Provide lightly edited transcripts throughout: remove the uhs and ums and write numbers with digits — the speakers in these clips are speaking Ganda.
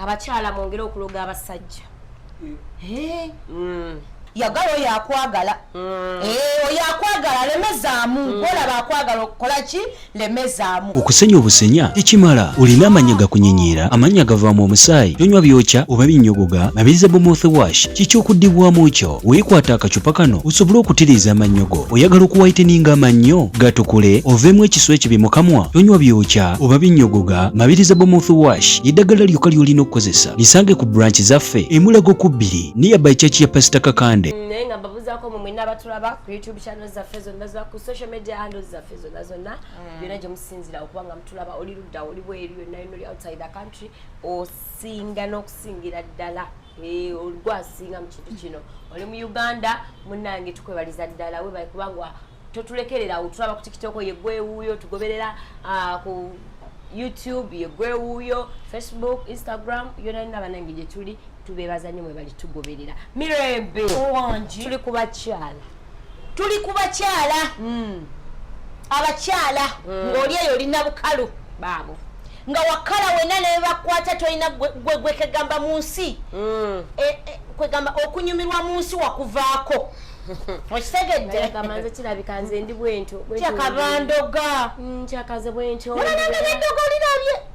Abakyala mwongere okuloga abasajja. Yagala oyo akwagala. Eh, oyo akwagala lemezaamu. Gwolaba akwagala okukola ki, lemezaamu. Okusenya obusenya tekimala. Olina amannya gakunyinyira, amannya gavaamu omusaayi, tonywa byokya oba binnyogoga? Mabirizi mouthwash kikyokuddibwamu kyo. Weekwata akacupa kano osobole okutiriiza amannyo go. Oyagala okuwhiteninga amannyo gatukule, oveemu ekisu ekibi mu kamwa? Tonywa byokya oba binnyogoga? Mabirizi mouthwash yeddagala lyokka ly'olina okukozesa. Lisange ku branch zaffe emulago ku 2 nearby church ya Pastor Kakande. Naye nga mbabuzaako mwe mwenna abatulaba ku YouTube channel zaffe zonna, za ku social media handles zaffe zonna zonna, byonna gye musinzira okuba nga mutulaba, oli ludda, oli bweru, yonna yonna, oli outside the country, osinga n'okusingira ddala. Eh, gwasinga mu kintu kino, oli mu Uganda munnange, tukwebaliza ddala, webale kubanga totulekerera. Otulaba ku TikTok, yegwewuuyo, tugoberera ku YouTube, yegwewuuyo, Facebook, Instagram, yonna yonna bannange gye tuli, tubeebaza nnyo, mwebali tugoberera. Mirembe. Wangi. Tuli ku bakyala. Tuli ku bakyala. Abakyala, ng'oli eyo olina bukalu, baabo nga wakala wena naye bakwata, tolina gwe kwegamba mu nsi. E, kwegamba okunyumirwa mu nsi wakuvaako, okitegedde? Gamba nze kirabika nze ndi bwentyo bwentyo. Kyakabandoga. Nkyakaze bwentyo. Nabanange, neddogo lirabye.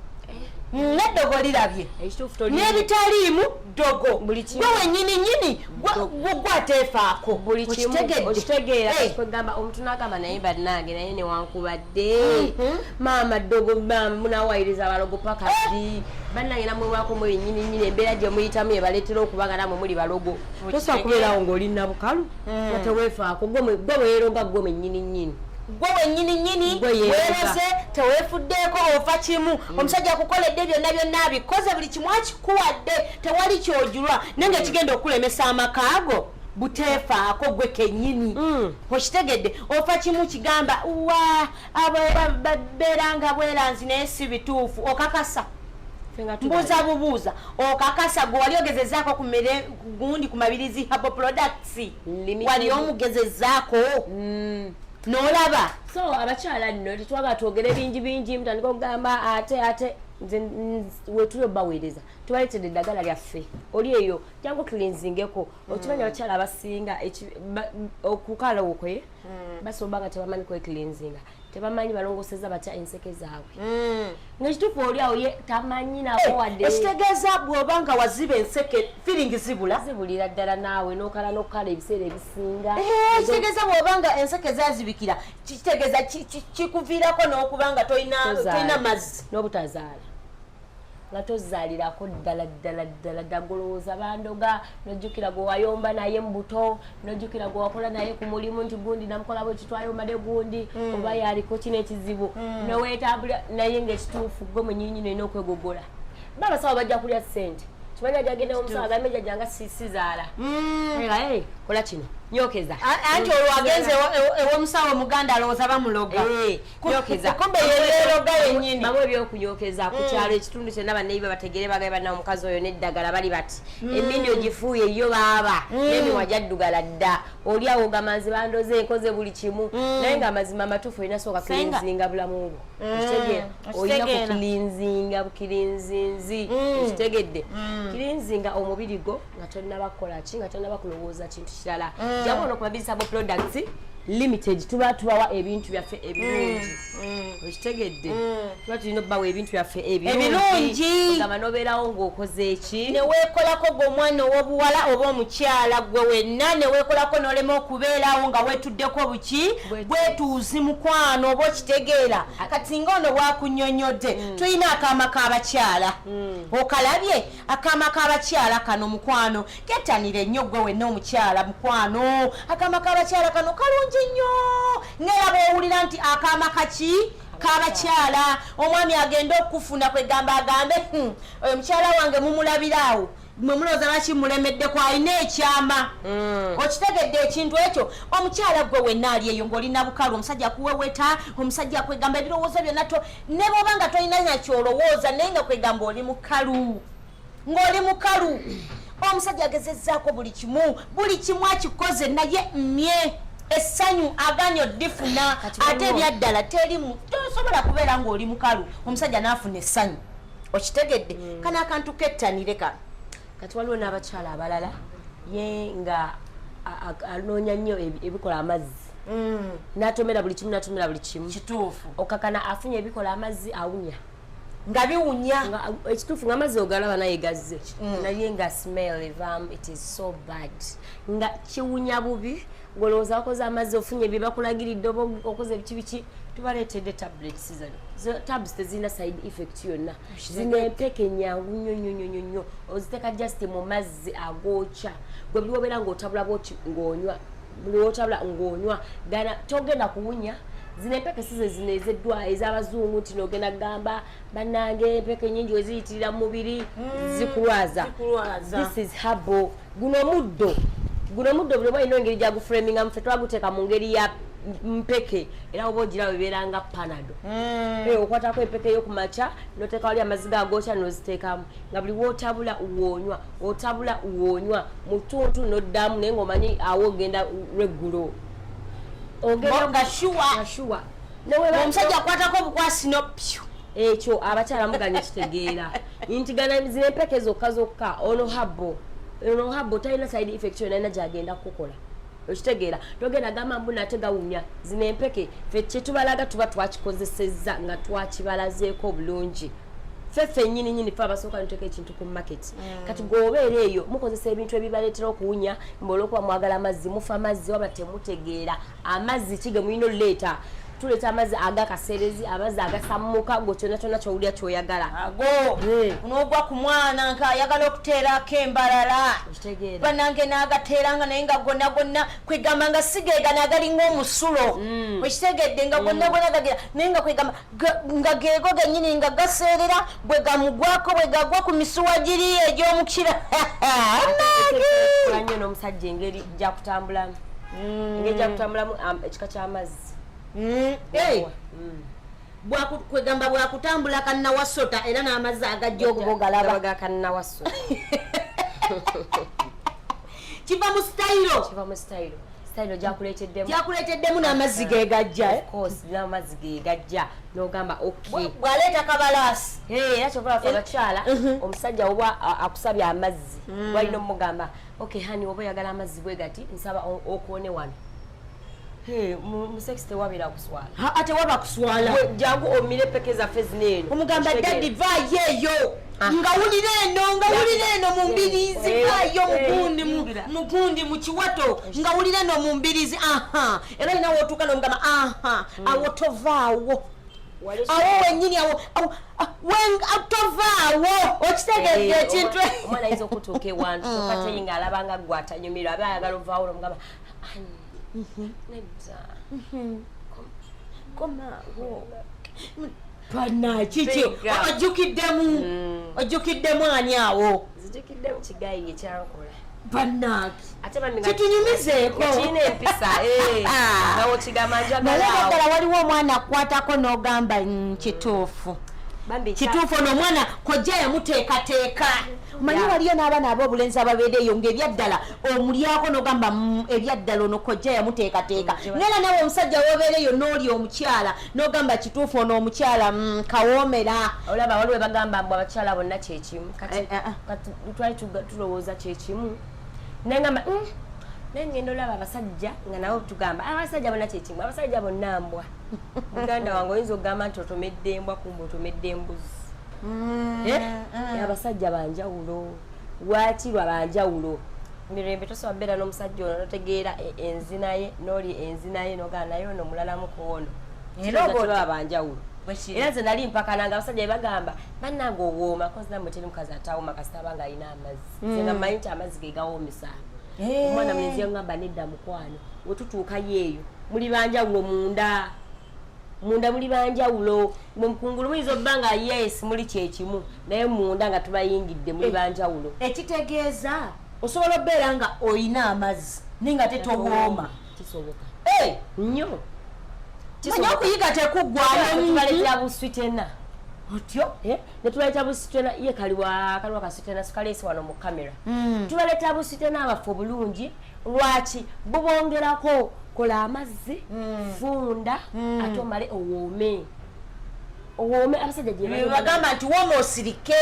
Neddogo lirabye. Ekituufu toli N'ebitaliimu ddogo. Buli kimu. Gwe wenyini nyini gwe ateefaako. Buli kimu. Okitegedde? Okitegeera? Eh. Kwegamba omuntu n'agamba, naye bannange, naye newankubadde maama ddogo munawayiriza abalogo paka ddi? Bannange, namwewako mwe nyini nyini, embeera gye muyitamu ebaleetera okuba nga namwe muli balogo. Tosobola kubeerawo ng'oli nabukalu nga teweefaako. Gwe weeroga gwe mwennyini nyini. Gwe wenyini nyini. Gwe yeeroga. Weeroze, teweefuddeeko, ofa kimu. Omusajja akukoledde byonna byonna, abikoze, buli kimu akikuwadde, tewali kyojulwa, naye nga ekigenda okulemesa amakaago buteefaako gwe kennyini. Okitegedde? Ofa kimu kigamba wa abo babeera nga bweranzi, naye si bituufu. Okakasa? Ffe nga tubala. Mbuuza bubuuza, okakasa gwe wali ogezezaako ku mere gundi ku Mabirizi Herbal Products? Limited. Wali omugezezaako n'olaba? So abakyala nno tetwagala twogere bingi bingi, mutandika okugamba ate nze wetuli obaweereza, tubaleetedde eddagala lyaffe. Oli eyo jangu cleansingeko. Okimanyi abakyala abasinga okukala okwe basobola nga tebamanyi kwecleansinga, tebamanyi balongoseza batya enseke zaabwe. Ngaekituufu oli awo ye tamanyi nako wadde. Ekitegeeza bw'oba nga waziba enseke, feeling zibula. Zibulira ddala, naawe n'okala n'okukala ebiseera ebisinga. Eh, kitegeeza bw'oba nga enseke zazibikira, kitegeeza kikuviirako n'okuba nga tolina Tozaala. tolina mazzi. N'obutazaala, nga tozaalirako ddala ddala ddala ddala. Golowooza bandoga, nojjukira gwe wayomba naye mu buto, nojjukira gwe wakola naye ku mulimu nti gundi namukola bwe kitwayomba ne gundi, oba yaliko kino ekizibu newetambula naye. Ngaekituufu gwe mwenyininyini olina okwegogola. Babasawo bajja kulya ssente, kimanyi ajja agenda omusawo agambe, jajja nga sizaala. Hey, kola kino, nyokeza. Anti olwo agenze ew'omusawo omuganda, alowooza bamuloga. Eh, nyokeza. Kumbe yeyeroga yennyini. Bamu ebyokunyokeza ku kyalo, ekitundu kyonna banneiba bategere, bagabe banna omukazi oyo n'eddagala bali bati emindi ogifuuye yo baaba n'emimwa gyaddugala dda. Oli awo ogamba nze bandoze, nkoze buli kimu, naye nga amazima amatuufu olina sooka Senga. cleansinga bulamu bwo. Okitegeera? Olina Okitegeera. kucleansinga bucleansinzi, okitegedde? Cleansinga omubiri gwo nga tonnaba kukola ki, nga tonnaba kulowooza kintu kirala. Jangu ono ku Mabirizi Herbal Products Limited, tuba tubawa ebintu byaffe ebirungi, okitegedde? Tuba tulina okubawa ebintu byaffe ebirungi. Ebirungi. Ogamba nobeerawo ng'okoze eki? Neweekolako gwe omwana ow'obuwala oba omukyala, gwe wenna neweekolako n'olema okubeerawo nga weetuddeko buki bwetuuzi, mukwano, oba okitegeera? Kati nga ono bwakunyonyodde, tulina akaama k'abakyala. Okalabye akaama k'abakyala kano, mukwano? Kettanire nnyo gwe wenna omukyala, mukwano. Akaama k'abakyala kano kalungi nnyo, ngera bw'owulira nti akaama kaki k'abakyala, omwami agenda okufuna kwegamba agambe, oyo mukyala wange mumulabiraawo, mwe mulowooza lwaki mulemeddeko? Alina ekyama." Okitegedde ekintu ekyo? Omukyala gwe wenna ali eyo ng'olina bukalu, omusajja akuweweta, omusajja akwegamba ebirowoozo byonna to ne bwoba nga tolina nakyolowooza, naye nga kwegamba oli mukalu, ng'oli mukalu, omusajja agezezzaako buli kimu, buli kimu akikoze, naye mmye essanyu aganya oddifuna. Kati Ate ebyaddala terimu, tosobola kubeera ng'oli mukalu omusajja n'afuna essanyu. Okitegedde? Kano akantu kettanire kano. Kati waliwo n'abakyala abalala ye nga anoonya nnyo ebikola amazzi, n'atomera buli kimu, n'atomera buli kimu. Okakana afunye ebikola amazzi, awunya. Nga biwunya. Ekituufu nga amazzi ogalaba naye gazze, naye nga smell evaamu, it is so bad, nga kiwunya bubi, ng'olowooza wakoze amazzi, ofunye bye bakulagiridde oba okoze biki biki. Tubaleetedde tablets zano. Tabs tezirina side effect yonna. Zino empeke nyangu nnyo nnyo nnyo nnyo nnyo. Oziteeka just mu mazzi agookya. Gwe buli wobeera ng'otabula bwoti ng'onywa, buli wotabula ng'onywa, gana togenda kuwunya. Zino empeke size zino ezeddwa ez'abazungu nti nogenda kugamba bannange empeke nyingi weziyitirira mu mubiri zikulwaza. Zikulwaza. This is herbal. Guno muddo, guno muddo, buli omu alina engeri gyaguframinga. Ffe twaguteeka mu ngeri ya mpeke, era oba ogiraba ebeera nga Panado. Okwatako empeke y'okumakya noteeka wali amazzi gagokya noziteekamu, nga buli wotabula woonywa, otabula woonywa, mutuntu noddamu, naye ng'omanyi awo ogenda lweggulo. Nga sure. Nga sure. Omusajja akwatako obukwasi no pyu. Ekyo abakyala muganye kitegeera nti gana zino empeke zokka zokka. Ono herbal, ono herbal talina side effect yonna alina gyagenda kukola. Okitegeera? Togenda gamba mbu nate gawunya. Zino empeke ffe kyetubalaga tuba twakikozesezza nga twakibalazeeko bulungi. Ffe ffennyini nyini ffe abasooka nituteeka ekintu ku market. Kati gweobeera eyo mukozesa ebintu ebibaleetera okuwunya mbe olwokuba mwagala amazzi, mufa amazzi, waba temutegeera amazzi ki ge mulina oleeta. Tuleeta amazzi agakaseerezi, amazzi agasammuka, gwe kyonna kyonna kyowulira kyoyagala. Ago n'ogwa ku mwana nkaayagala okuteerako embalala. Okitegeera? Bannange, n'agateeranga naye nga gonna gonna kwegamba nga sigeegana agalinga omusulo. Okitegedde? Nga gonna gonna gagera naye nga kwegamba nga geego gennyini nga gaseerera bwe gamugwako, bwe gagwa ku misuwa giri egy'omukira. Kola nnyo n'omusajja engeri gyakutambulamu, engeri gyakutambulamu, ekika ky'amazzi. Hey, kwegamba bwakutambula kannawasota era n'amazzi agajja okuba ogalaba. Gaba ga kannawasota. Kiva mu sitayiro. Kiva mu sitayiro, sitayiro gyakuleeteddemu. Gyakuleeteddemu n'amazzi ge gajja, eh? Of course, n'amazzi ge gajja n'ogamba okay. Bw'aleeta kabalaasi. Hey, era kyova lwafe abakyala, omusajja oba akusabye amazzi, walina omugamba, "Okay honey, oba oyagala amazzi bwe gati, nsaba okoone wano." Hey, mu sex tewabeera kuswala. Ate waba kuswala. Gwe jangu omire empeke zaffe zino eno. Omugamba, Okitegeera? "Daddy, vaayo eyo, nga wulira eno, nga wulira eno mu mbiriizi, vaayo mugundi Yingira. mugundi mu kiwato, nga wulira eno mu mbiriizi." Aha, era olina wootuuka nomugamba, "Aha, awo tovaawo." Awo wennyini awo awo, tovaawo. Okitegedde ekintu? Omwana ayinza okutuuka ewantu kyokka teri ng'alaba nga gwe atanyumirwa, aba ayagala ovaawo, nomugamba, "Honey, nedda." Komaawo bana kiki? Bega. Ojjukiddemu, ojjukiddemu ani awo? Nzijukiddemu kigayi ekyankola. Bannange, Ate bambi kitunyumizeeko. nga kirina empisa, nga wokigamba naye njagala awo. Ddala waliwo omwana akwatako n'ogamba, kituufu." Bambi Kituufu, ono omwana kojja yamuteekateeka. Omanyi, waliyo n'abaana ab'obulenzi ababeera eyo ng'ebyaddala omulyako n'ogamba, ebyaddala ono kojja yamuteekateeka." Naye nawe omusajja wobeera eyo n'oli omukyala n'ogamba, "Kituufu, ono omukyala kawoomera." Olaba waliwo bagamba mbu abakyala bonna kyekimu. Kati Eh, eh, eh. kati twali tulowooza kyekimu, naye ngamba, naye ngenda olaba abasajja nga nabo tugamba abasajja bonna kyekimu, abasajja bonna mbwa. Muganda wange, oyinza okugamba nti otomedde embwa, kumbe otomedde embuzi. Eh? Abasajja banjawulo, lwakirwa banjawulo. Mirembe, tosobola beera n'omusajja ono notegeera enzina ye n'oli enzina ye, nogamba naye ono mulalamu ku ono. Era oba tebaba banjawulo. Bwe kiri. Era nze nali mpakananga abasajja bebagamba, "Bannange, owooma," kozi nammwe teri mukazi atawoma kasita aba nga alina amazzi. Nze nga mmanyi nti amazzi ge gawoomesa. Omwana mulenzi yangamba, "Nedda mukwano, wetutuukayo eyo muli banjawulo munda, munda muli banjawulo. Mukungulu muyinza obba nga yes muli kyekimu, naye munda nga tubayingidde muli banjawulo." Ekitegeeza osobola okubeera nga oyina amazzi naye nga tetowooma. Kisoboka. Eh, nnyo. Manya okuyiga tekuggwayo. Tubaleetera busweetener. Otyo. Netubaleeta busweetener, ye kaliwa, kaliwa kasweetener kaleesi wano mu kamera. Tubaleetera busweetener abaffe obulungi. Lwaki bubongerako? Kola amazzi, funda, ate omale owoome. Owoome abasajja gye bali. Bagamba nti wooma osirike.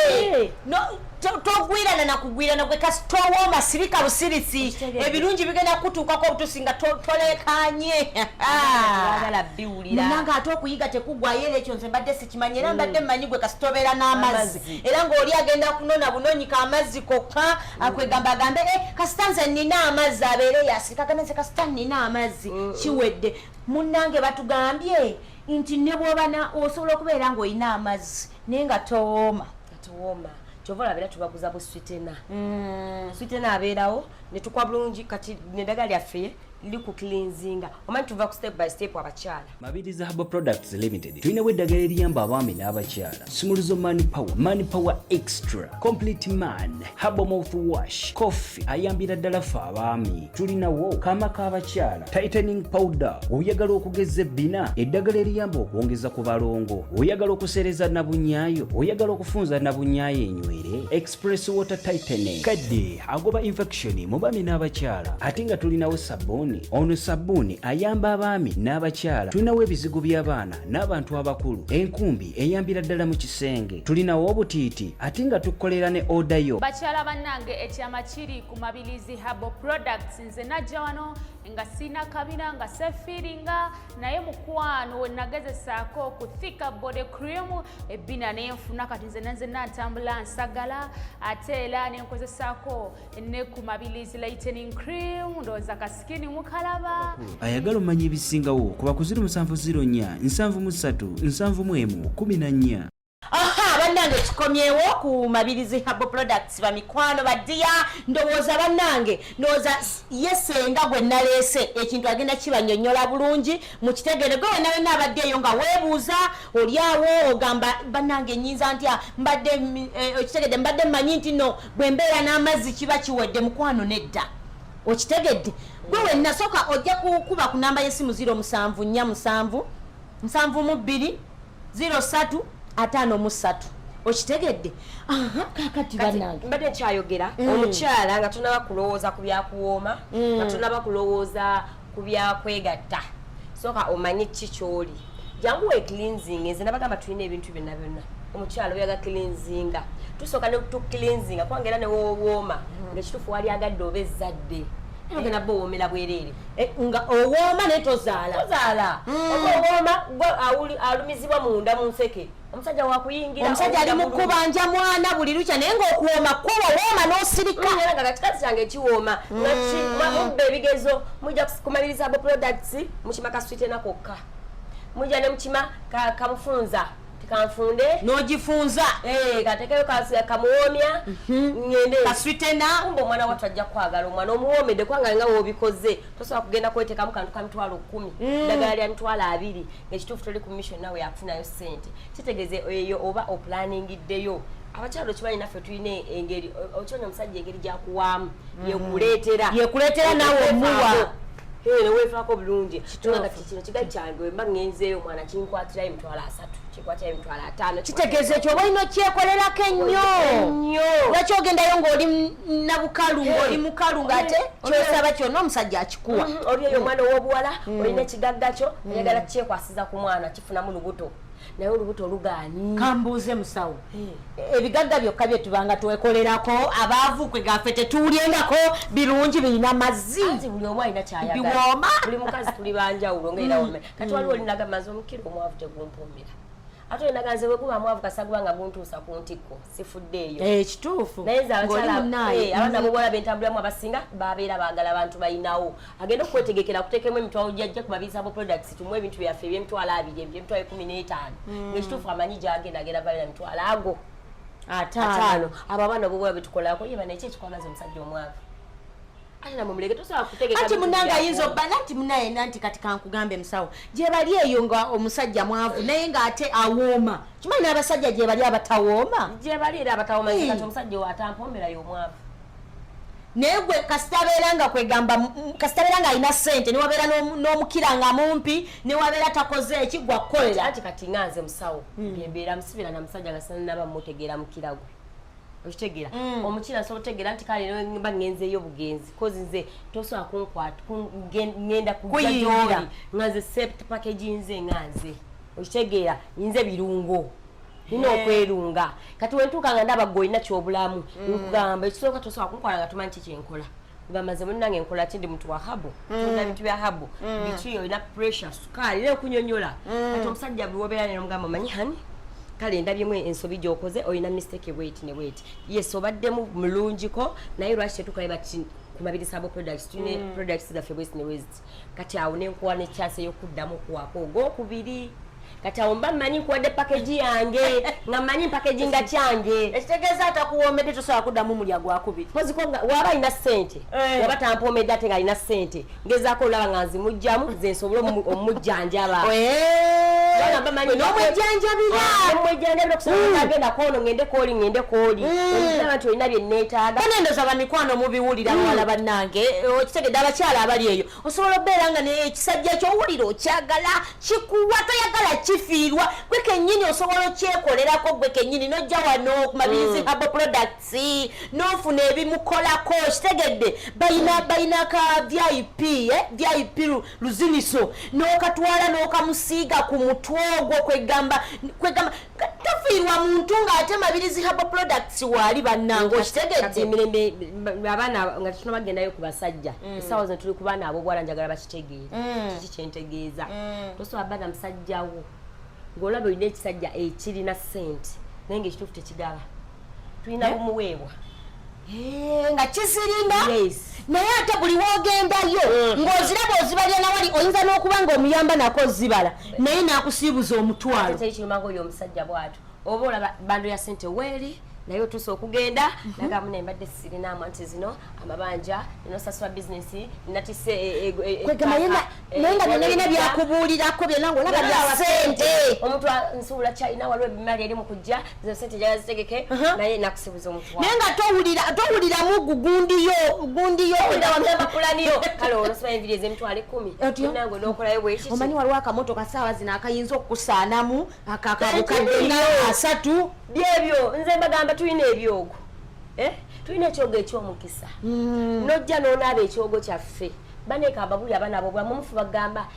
Togwirana nakugwirana, gwe kasi towooma, sirika busirisi. Okitegeera. Ebirungi bigenda kukutuukako obutusi nga tolekanye. Tebagala biwulira. Munange, ate okuyiga tekugwayo, era ekyo nze mbadde sikimanyi, era mbadde mmanyi gwe kasita obeera n'amazzi, Amazzi. era ng'oli agenda kunona bunonyika amazzi kokka, akwegamba agambe, "Eh, kasita nze nina amazzi," abeere yasirika agambe, "Nze kasita nina amazzi, kiwedde." Munnange, batugambye nti ne bw'oba osobola okubeera ng'olina amazzi naye nga towooma. Katowooma, kyova olaba era tubaguza bu sweetener. Sweetener abeerawo netukwa bulungi. Kati neddagala lyaffe liri ku cleansinga, omanyi tuva ku step by step abakyala. Mabirizi Herbal Products Limited, tulinawo eddagala eriyamba abaami n'abakyala: Sumuluzo Man Power, Man Power Extra, Complete Man, Herbal Mouth Wash, Coffee ayambira ddala ffe abaami. Tulinawo kaama k'abakyala, Tightening Powder, oyagala okugeza ebbina, eddagala eriyamba okwongeza ku balongo, oyagala okuseereza nabunyaayo, oyagala okufunza nabunyaayo enywere, Express Water Tightening, kadde agoba infection mu baami n'abakyala. Ate nga tulinawo sabbuuni, ono sabbuuni ayamba abaami n'abakyala. Tulinawo ebizigo by'abaana n'abantu abakulu, enkumbi eyambira ddala mu kisenge. Tulinawo obutiiti, ate nga tukolera ne order yo. Bakyala bannange, ekyama kiri ku Mabilizi Herbal Products. Nze najja wano nga sina kabina, nga sefiiringa, naye mukwano we nagezesaako ku Thicker Body Cream, ebbina nenfuna. Kati nze nenzenna ntambula nsagala. Ate era nenkozesaako ne ku Mabilizi Lightening Cream, ndowooza ka skin mukalaba. Ayagala omanya ebisingawo kuba ku 0704 73 71 14. Aha, bannange, kikomyewo ku Mabirizi Herbal Products. Bamikwano, baddiya, ndowooza bannange, ndowooza ye senga gwe naleese ekintu agenda kibanyonnyola bulungi mukitegere. Gwe wena wena abadde eyo nga weebuuza, oli awo ogamba, "Bannange, nyinza ntya? Mbadde okitegedde, mbadde mmanyi nti no bwe mbeera n'amazzi kiba kiwedde." Mukwano, nedda. Okitegedde? Gwe wenna sooka ojja kukuba ku namba y'essimu 0747 72 03 53. Okitegedde? Aha, kakati bannange, mbadde nkyayogera, omukyala nga tonaba kulowooza ku byakuwooma, nga tonaba kulowooza ku byakwegatta, sooka omanye ki kyoli. Jangu we cleansing. Nze nabagamba tulina ebintu byonna byonna. Omukyala oyaga cleansinga, tusooka ne tucleansinga, kubanga era newowooma ngaekituufu wali agadde oba ezzadde, era ogenda ba owoomera bwereere. Eh, nga owooma naye tozaala. Tozaala. Oba owooma gwe alumizibwa munda mu nseke, omusajja wakuyingira. Omusajja ali mu kubanja mwana buli lukya, naye ng'okuwooma kwo wowooma n'osirika. Era nga kati kyange kiwooma, nga mubba ebigezo, mujja kumaliriza Herbal Products, mukima ka sweetener kokka, mujja ne mukima kamufunza tikanfunde. N'ogifunza. Eh, katekeyo kamuwoomya ngende. Ka sweetener. Kumba omwana wattu ajja kwagala omwana omuwoomedde, kubanga nga woobikoze tosobola kugenda kwetekamu kantu ka 100,000, ddagala lya 20,000, ngaekituufu toli ku mission nawe yakufunayo ssente. Kitegeeze eyo oba oplaningiddeyo. Abakyala okimanyi naffe tulina engeri, okimanyi omusajja engeri gyakuwaamu yekuleetera. Yekuleetera naawe omuwa. Neweefaako bulungi. Nga kati kino kigali kyange, wemba ngenzeeyo omwana kinkwatirayo 30,000, kinkwatirayo 50,000. Kitegeeza ekyo oba olina okyekolerako ennyo. Ennyo. Lwaki ogendayo ng'oli nabukalu, ng'oli mukalu, ng'ate kyosaba kyonna omusajja akikuwa? Oli eyo omwana ow'obuwala olina ekigagga kyo, oyagala kyekwasiza ku mwana, kifunamu lubuto, naye olubuto lugaanyi. Kambuuze musawo, ebigagga byokka bye tubanga twekolerako, abaavu kwe gaffe tetuulyengako birungi birina mazzi? Anti buli omu alina kyayagala. Biwooma. Buli mukazi tuli banjawulo, ngaera wame kati waliwo olinaga maze omukiro omwavu tegumpumira, ate olinaga nze bweguba mwavu kasaguba nga guntuusa ku ntikko, sifuddeeyo. Ekituufu. Naye nze ng'oli abakyala munnaaye. Abaana bobuwala bentambulamu abasinga babeera baagala abantu balinawo, agenda okwetegekera kuteekemu emitwalo gyajja ku Mabirizi Herbal Products, tumuwe ebintu byaffe eby'emitwalo 20, eby'emitwalo 15, ngaekituufu amanyi gyagenda agenda balina mitwalo ago 50. 50. Abo abaana bobuwala betukolako ye bana, eki ekikwagaza omusajja omwavu ate namwe muleke, tosobola kutegeka anti bintu munange ayinza byakuwooma. obba nanti munaye nanti kati kankugambe musawo, gye bali eyo nga omusajja mwavu naye ng'ate awooma, kimanyi n'abasajja gye bali abatawooma. Gye bali era abatawooma. Kati omusajja owo atampoomera y'omwavu. Naye gwe kasita abeera nga kwegamba kasita abeera nga alina ssente, newabeera n'omukira nga mumpi, newabeera takoze eki, gwa kukolera. Anti kati nga nze musawo byembeera musibira na musajja nga sinaba mutegeera mukira gwe, okitegeera? Omukira nsobola otegeera nti kale mba ngenzeeyo bugenzi, kozi nze tosobola kunkwata ngenda kujja Kuyingira. gy'oli nga nze set package, nze nga nze. Okitegeera? Nze birungo nina okwerunga. Kati wentuuka nga ndaba gwe olina kyobulamu, nkugamba ekisooka, tosobola kunkola nga tumanyi kikyenkola. Kugamba nze munnange nkola ki? Ndi muntu wa herbal, tunda bintu bya herbal, biki, olina pressure, sukaali, era okunyonyola. Kati omusajja buli wobeera nemugamba, omanyi honey, kale ndabyemu ensobi gyokoze, olina mistake bweti ne bweti, yes, obaddemu mulungiko, naye lwaki tetukola bati ku Mabirizi Herbal Products? Tulina products zaffe bwezi ne bwezi. Kati awo nenkuwa ne chance ey'okuddamu okuwaako ogwokubiri. Kati awo mba mmanyi nkuwadde package yange, nga mmanyi package nga kyange. Ekitegeeza atakuwoomedde tosobola kuddamu mulya gwakubiri. Mpoziko nga waba alina ssente. Waba tampoomedde ate nga alina ssente, ngezaako olaba nga nzimugjamu nze nsobole omujjanjaba. N'omwejjanjabira. Omwejjanjabira okusobola agenda kwono, ngende kooli, ngende kooli, olaba nti olina bye neetaaga. Banendoza bamikwano mubiwulira, bawala bannange, okitegedde? Abakyala abali eyo, osobola okubeera nga ekisajja kyowulira okyagala, kikuwa, toyagala kifiirwa, gwe kennyini osobola okyekolerako gwe kennyini, nojja wano ku Mabirizi Herbal Products n'ofuna ebimukolako. Kitegedde? Balina ka VIP, VIP luziniso, n'okatwala n'okamusiiga ku mutwe ogwo. Kwegamba tofiirwa muntu ng'ate Mabirizi Herbal Products waali, bannange. Kati okitegedde? Emirembe abaana nga tetuna bagendayo ku basajja, essaawa zino tuli ku baana ab'obuwala. Njagala bakitegeere kiki kyentegeeza. Tosobola bba na musajjawo ng'olaba olina ekisajja ekirina ssente, naye ngaekituufu tekigaba. Tulina bumuweebwa. Nga kizirina. Yes. Naye ate buli wogendayo ng'oziraba ozibalya nawali, oyinza n'okuba ng'omuyamba nako ozibala, naye n'akusiibuza omutwalo. Ate teri kiruma ngaoyo omusajja bw'atyo, oba olaba bundle ya sente weeri, naye otuuse okugenda nagamu, naye mbadde sirinaamu, anti zino amabanja, ninosasula bizinesi, natise Kwegamba naye nga byonna byonna byakubuulirako byonna ng'olaba bya sente. Omuntu nsuubula China, waliwo ebimali eri mu kujja, zino sente njagala zitegeke, naye nakusibuza omutwalo. Naye nga towuliramu gugundiyo gundiyo. Wagamba pulaniyo, kale olosiba enviri ez'emitwalo 10. Otyo? Nange n'okolayo bwekiki. Omanyi waliwo akamotoka saawa zino akayinza okukusaanamu akakabukadde nga 30. Byebyo nze mbagamba, tulina ebyogo. Eh? Tulina ekyogo ekyomukisa. Nojja n'onaaba ekyogo kyaffe. Baneeka ababuli abaana abo bwamu mufu bagamba,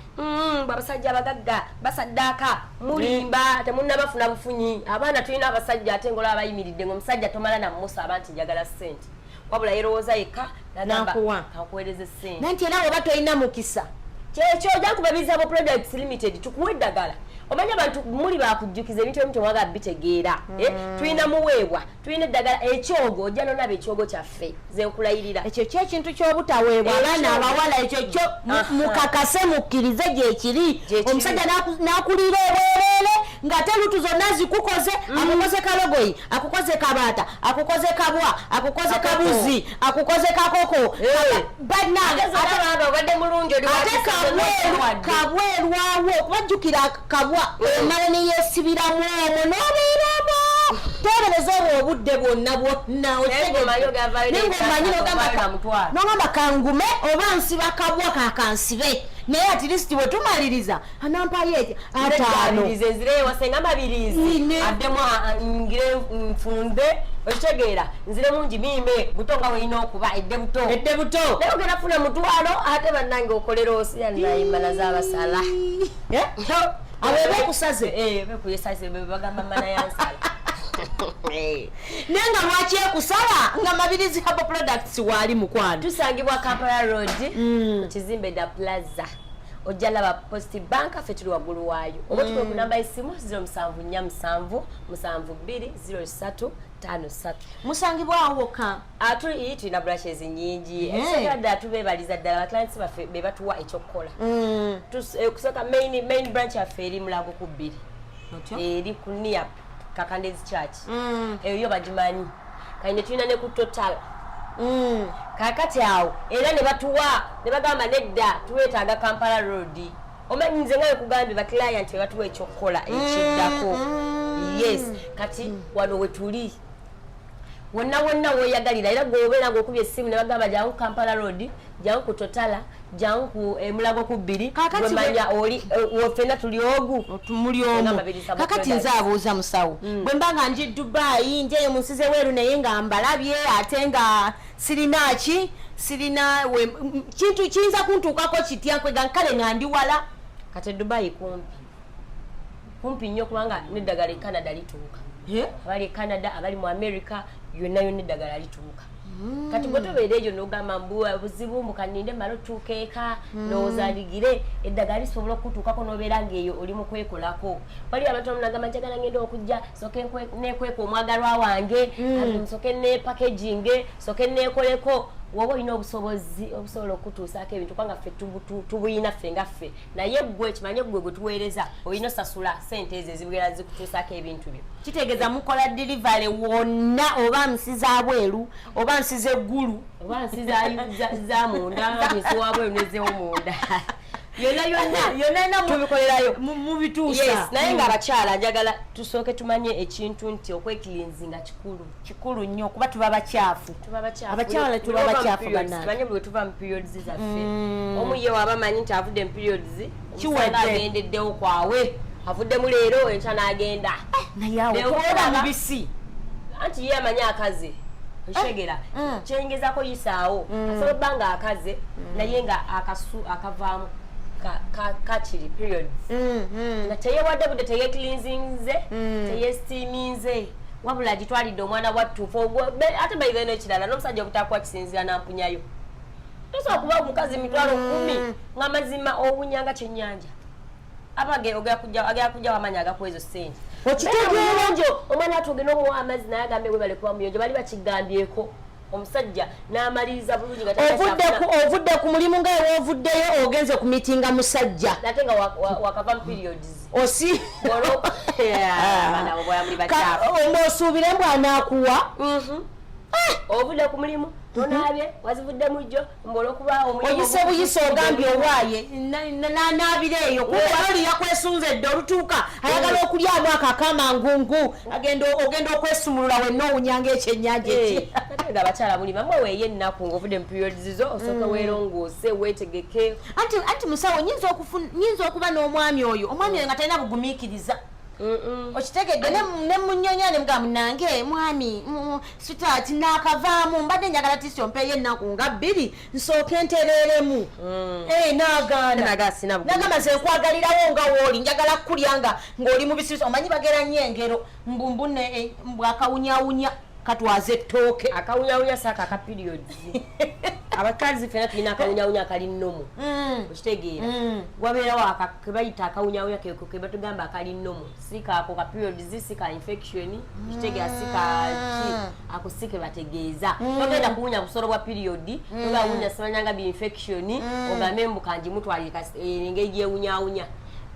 abasajja abagagga basaddaaka." Mulimba, temunnabafuna bufunyi. Abaana tulina abasajja, ate ngaolaba bayimiridde, ngaomusajja tomala namumusaba nti njagala ssente, wabula yerowooza yekka nagamba, N'akuwa. "Kankuweereze ssente." Nanti era oba tolina mukisa. Kyekyo, ojja ku Mabirizi Herbal Products Limited, tukuwa eddagala. Omanyi abantu muli bakujjukiza ebintu ebimu, temwagala bitegeera. Eh, tulina muweebwa, tulina eddagala, ekyogo, ojja nonaba ekyogo kyaffe, ze nkulayirira. Ekyo kyekintu ky'obutaweebwa abaana Ekyo. abawala, ekyo kyo mukakase, mukkirize gyekiri. Gyekiri. Omusajja n'akuliira obwereere ng'ate lutu zonna zikukoze, akukoze kalogoyi, akukoze kabaata, akukoze kabwa, akukoze Kakoko. kabuzi, akukoze kakoko. Bannange, Ate obadde mulungi, oli ate wakisa, kabweru wadde. kabwerwawo kubajjukira kabwa, omala neyeesibiramu omwo n'obeeramu, teebereza obwo obudde bwonna bwonna. Naye ng'omanyi ogavayo Naye ng'omanyi n'ogamba n'ogamba na mutwalo. N'ogamba kangume oba nsiba kabwa kakansibe, naye at least bwe tumaliriza anampayo eti 50. Mabirizi, nzireyo wasenga Mabirizi. Nine. Addemu ngire nfunde, okitegeera? Nziremu ngimime buto nga welina okuba edde buto. Edde buto. Naye ogenda funa mutwalo, ate bannange okolera osiya nayimana z'abasala. Eh? Abo ebekusaze. Bekuyesaze, bagamba mana yansala. Naye nga lwaki ekusala nga Mabirizi Herbal Products waali, mukwano? Tusangibwa Kampala Road, mu kizimbe Da Plaza, ojja laba Post Bank, ffe tuli waggulu waayo. Oba tukube ku namba y'essimu 0747 72 03 53. Musangibwawo wokka? Atuli, tulina branches nyingi. Ekisookera ddala, tubeebaliza ddala baclients baffe be batuwa ekyokukola. Okusooka main branch yaffe eri Mulago ku bbiri, eri ku near Kakandezi Church, eyo yo bagimanyi. Kati ne tulina ne ku Total. Kakati awo era ne batuwa ne bagamba, "Nedda, tuwetaaga Kampala Road." Omanyi nze nga wekugambye, baclient be batuwa ekyokukola ekiddako. Yes, kati wano wetuli wonna wonna weeyagalira, era gweobeera ngaokubya essimu ne bagamba, "Jangu Kampala Road, jangu ku Totala, jangu ku Emulago ku bbiri." Gwemanya oli wofena tuli ogu. Muli omu. Kakati nze abuuza musawo, bwe mba nga nji Dubayi, njeyo mu nsi zeweeru, naye nga mbalabye, ate nga sirina ki, sirina kintu kiyinza kuntuukako kitya? Kwega kale nga ndi wala. Kati Dubayi kumpi. Kumpi nnyo, kubanga n'eddagala e Canada lituuka. Abali e Canada, abali mu America, yonna yonna eddagala lituuka. Kati gwe tobeera egyo n'ogamba mbu buzibu, mbu kaninde male otuuka eka, ndowooza ndigire eddagala. Lisobola okutuukako n'obeera ng'eyo oli mu kwekolako. Wali abantu abamu nagamba, njagala ngenda okujja soke nekweka omwagalwa wange, nsoke nepackaginge, soke nekoleko. Woba olina obusobozi obusobola okutuusaako ebintu, kubanga ffe tubuyina ffe nga ffe, naye gwe kimanye gwe gwe tuweereza olina osasula sente ezo ezibugera zikutuusaako ebintu byo. Kitegeeza mukola delivery wonna, oba nsi za bweru oba nsi z'eggulu? Oba nsi za munda, nsi wabweru nezewo munda, yonna yonna. Yonna yonna tubikolerayo. Mubituusa. Yes, naye nga abakyala njagala tusooke tumanye ekintu nti okwecleansinga kikulu. Kikulu nnyo, kuba tuba bakyafu. Tuba bakyafu. Abakyala Buli tuba lwova mu bakyafu, periods, bannange. tumanye buli lwe tuva mu periods zaffe, omu ye waba amanyi nti avudde mu periods, Kiwedde. omusanga agendeddewo kwawe, avuddemu leero, enkya n'agenda. Naye awo Naye tukola olaba- mubisi. Anti ye amanyi akaze, okitegera? Kyengezako yisaawo, asobola obba nga akaze, naye nga akasu akavaamu kakiri periods, nga teyewadde budde, teyecleansinze, teyesteaminze, wabula agitwalidde omwana wattuufu. Ate bayive n'ekirala, n'omusajja obutakuwa kisinzira nampunyayo. Tosobola kuba omukazi 100,000 nga mazima owunya nga kyennyanja. Aba agera kujja wamanya agakuwa ezo sente. Okitegeera? Muyonjo, omwana watu ogenda omuwa amazzi naye agambe webale kuba muyonjo. Bali bakigambyeko omusajja n'amaliriza bulungi nga Ovudde ku mulimu, nga ewoovuddeyo ogenze ku mitinga musajja. Ate nga wakava mu periods. Osi Abaana abo bwaya muli bakyafu. Ng'osuubire mbu anaakuwa. Ovudde ku mulimu, tonaabye, wazivudde mujjo, mbu olwokuba omulimu Oyise buyise, ogambye owaaye nanaabira eyo, kuba oli yakwesunze edda. Olutuuka ayagala okulyamu ako akamangungu, agenda ogenda okwesumulula wenna owunyanga ekyennyanja eki. Ate nga abakyala muli bamwe weeyo ennaku ng'ovudde mu periods zo, osooke weerongoose, weetegeke. Anti musawo, nyinza okuba n'omwami oyo, omwami oyo nga talina bugumiikiriza, okitegedde? Ne munyonya ne mugamba, munange mwami, sweetheart, naakavaamu, mbadde njagala tisi ompeeyo ennaku nga 2 nsooke ntereeremu. Eh, naagaana. Naagaana, sina bugumiikiriza. Nagamba, nze nkwagalirawo nga wooli, njagala kukulya nga ng'oli mubisibisi. Omanyi bagera nnyo engero mbu mbu akawunyawunya katwaza ettooke. Akawunyawunya saaka aka periods. Abakazi fena tulina akawunyawunya akali normal, okitegeera? Wabeerawo kebayita akawunyawunya keko kebatugamba akali normal, si kaako ka periods, si ka infection, okitegeera? Si ka ki, ako si kebategeeza. Togenda kuwunya busolo bwa period, togenda kuwunya simanyanga bi infection, ogambe mbu kanjimutwalire engeri gyewunyawunya.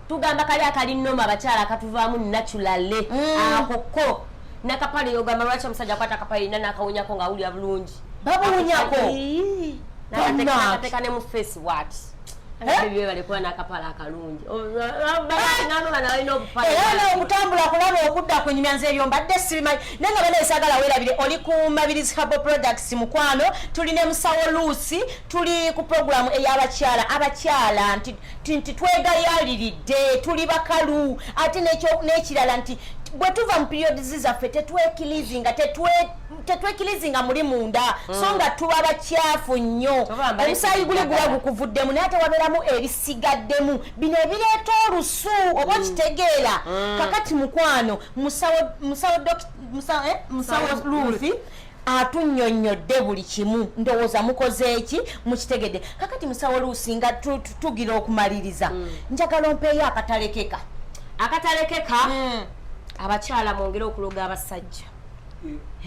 Tugamba kali akali normal, abakyala akatuvaamu naturally, ako ko nakapale. Ogamba lwaki omusajja akwata akapale ina nakawunyako ng'awulira bulungi? Babuwunyako? Nakateka Bannange. Nakateka ne mu face bwati. Bebale kuba n'akapale akalungi. Ngamba bano balina obupale. Era okutambula kulaba okudda ku nyumya, nze ebyo mbadde sibimanyi, naye nga bana esagala weerabire oli ku Mabirizi Herbal Products. Mukwano, tuli ne musawo Luusi, tuli ku programu ey'abakyala. Abakyala nti twegayaliridde, tuli bakalu, ate n'ekirala nti bwe tuva mu periods zaffe tetwecleansinga, tetwecleansinga muli munda, so nga tuba bakyafu nnyo. Tobamba. Omusaayi guli guba Eddagala. gukuvuddemu, naye ate wabeeramu ebisigaddemu bino ebireeta olusu, oba okitegeera? Kakati mukwano, musawo Ruth atunnyonnyodde buli kimu. Ndowooza mukoze eki, mukitegedde. Kakati musawo Luusi, nga tugira okumaliriza, njagala ompeeyo akatalekeka. Akatalekeka, abakyala mwongere okuloga abasajja.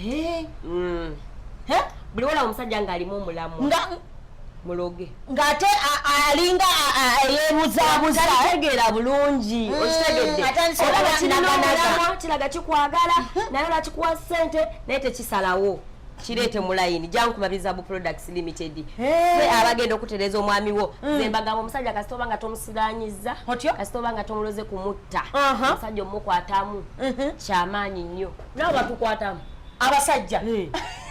Eh? Buli wala omusajja ng'alimu omulamwa, nga muloge. Ng'ate alinga eyeebuzaabuza. Talitegeera bulungi, okitegedde? Atandise Olaba okuba kirina naganaga. omulamwa, kiraga kikwagala, naye olaba kikuwa ssente naye tekisalawo. Kireete mu layini, jangu ku Mabirizi Herbal Products Limited. Ffe abagenda okutereeza omwami wo. Nze mbagamba, omusajja kasita oba nga tomusiranyiza, Otyo? kasita oba nga tomuloze kumutta, omusajja omukwatamu kyamaanyi nnyo. Nabo batukwatamu. Abasajja.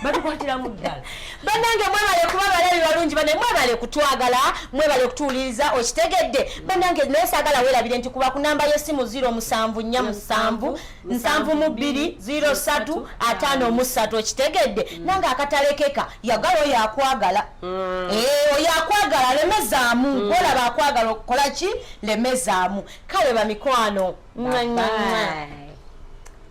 Batukwatiramu ddala. Bannange, mwebale kuba balabi balungi. Bane, mwebale kutwagala, mwebale kutuwuliriza. Okitegedde, bannange? Naye saagala weerabire nti kuba ku namba y'essimu 0747 72 03 53. Okitegedde? Nange akatalekeka, yagala oyo akwagala. Eh, oyo akwagala lemezaamu. Olaba akwagala, okukola ki? Lemezaamu. Kale bamikwano. Mwa, mwa, mwa. Bye.